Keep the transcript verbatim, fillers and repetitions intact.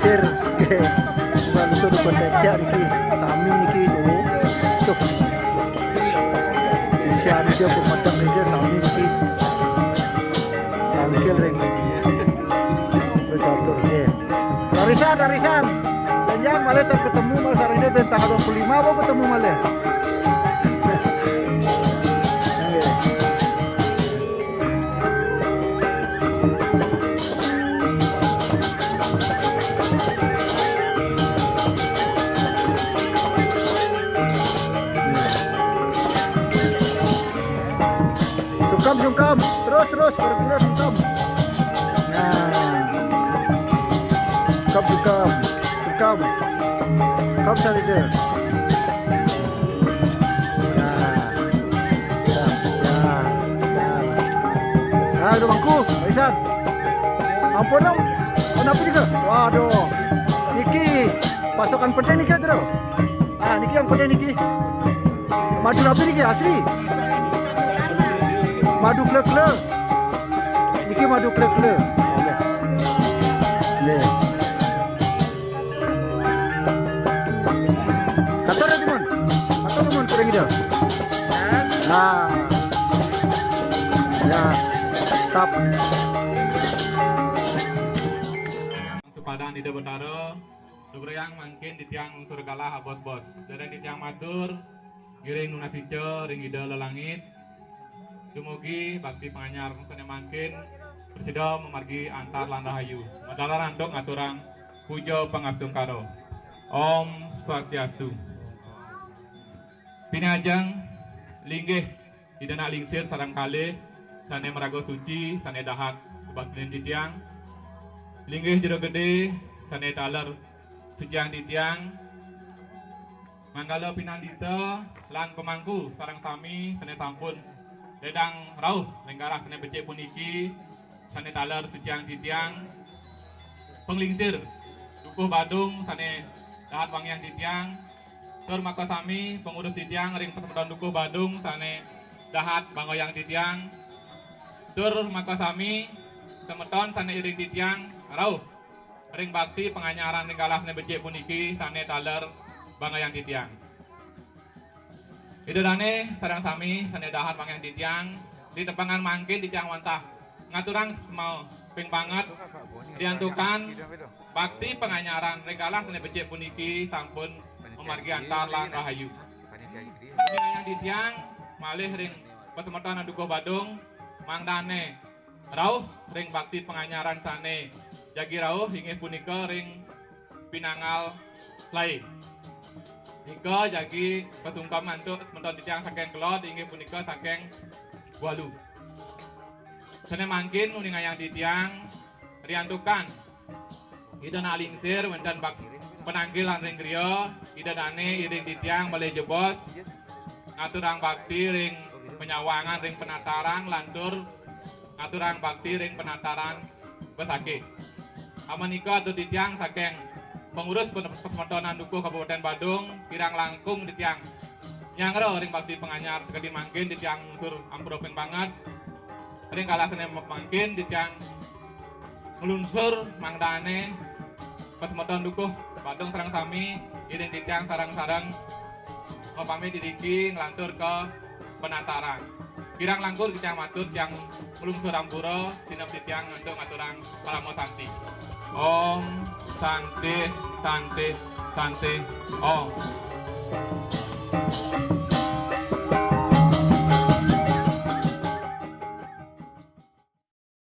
Bukan itu, bukan tedek niki. Sami niki, tuh. Tuh. Sisian dia pemadam dia sami niki. Tangkil ring. Bercatur, nggih. Rarisan, rarisan. Jangan malah tak ketemu, malah sareng dia bentang dua puluh lima, apa ketemu malah. Nggih. Sungkem, sungkem. Terus, terus, bergerak, sungkem. Nah. Sungkem, sungkem. Sungkem. Sungkem, sarida. Nah. Nah. Nah. Nah, udah bangku, Pak Isan. Ampun dong. Kenapa juga? Waduh. Niki pasokan penting niki, Bro. Ah, niki yang penting niki. Madu napi niki, asli? Madu klek-klek. Niki madu klek-klek. Oke. Nih. Katur ya, Timon. Katur, Timon, kurang ida. Nah. Ya. Tap. Supadan Ida Betara, subrayang mangkin titiang lungsur galah, bos-bos. Dereng titiang matur, ngiring nunas ica ring Ida Lelangit. Dumugi bakti panganyar sane mangkin prasida mamargi antar lan rahayu. Matalan antuk ngaturang puja pangastungkara. Om Swastiastu. Pinajeng linggih Ida Anak Lingsir sareng kalih sane maraga suci, sane dahat kabaktinin titiang. Linggih Jero Gede sane taler suciang titiang. Manggala pinandita lan pamangku sareng sami sane sampun ledang rauh ring galah sane becik puniki, sane taler suciang titiang. Panglingsir Dukuh Badung sane dahat wangiang titiang. Tur makasami pangurus titiang ring pasemeton Dukuh Badung sane dahat bangayang titiang. Tur makasami semeton sane iring titiang rauh ring bakti panganyaran ring galah sane becik puniki sane taler bangayang titiang. Ida dane sareng sami sane dahat wangiang titiang, di tepengan mangkin titiang wantah ngaturang sembah ping banget, riantukan bakti panganyaran ring galah sane becik puniki sampun mamargi antar lan rahayu. Panganyaran titiang malih ring pasemeton Dukuh Badung, mangdane rauh ring bakti panganyaran sane jagi rauh, inggih punika ring pinanggal lae. Nika jagi pasungkem antuk semeton titiang saking Kelod, inggih punika saking Bualu. Sane mangkin uningayang titiang riantukan Ida Anak Lingsir wenten bak-, pananggilan ring griya, Ida dane iring titiang malih jebos ngaturang bakti ring panyawangan ring penataran, lantur ngaturang bakti ring penataran besakih. Amanika atur titiang saking pengurus pen-, Pasemetonan Dukuh Kabupaten Badung, kirang langkung titiang nyanggra ring bakti panganyar sakadi mangkin, titiang lungsur ampura ping banget ring galah sane mangkin, titiang nglunsur mangdane pasemeton Dukuh Badung sareng sami, iring titiang sareng-sareng mapamit iriki nglantur ka penataran. Kirang langkung titiang matur, titiang nglungsur ampura, sineb titiang antuk ngaturang parama santi. Om Santi, Santi, Santi, Om.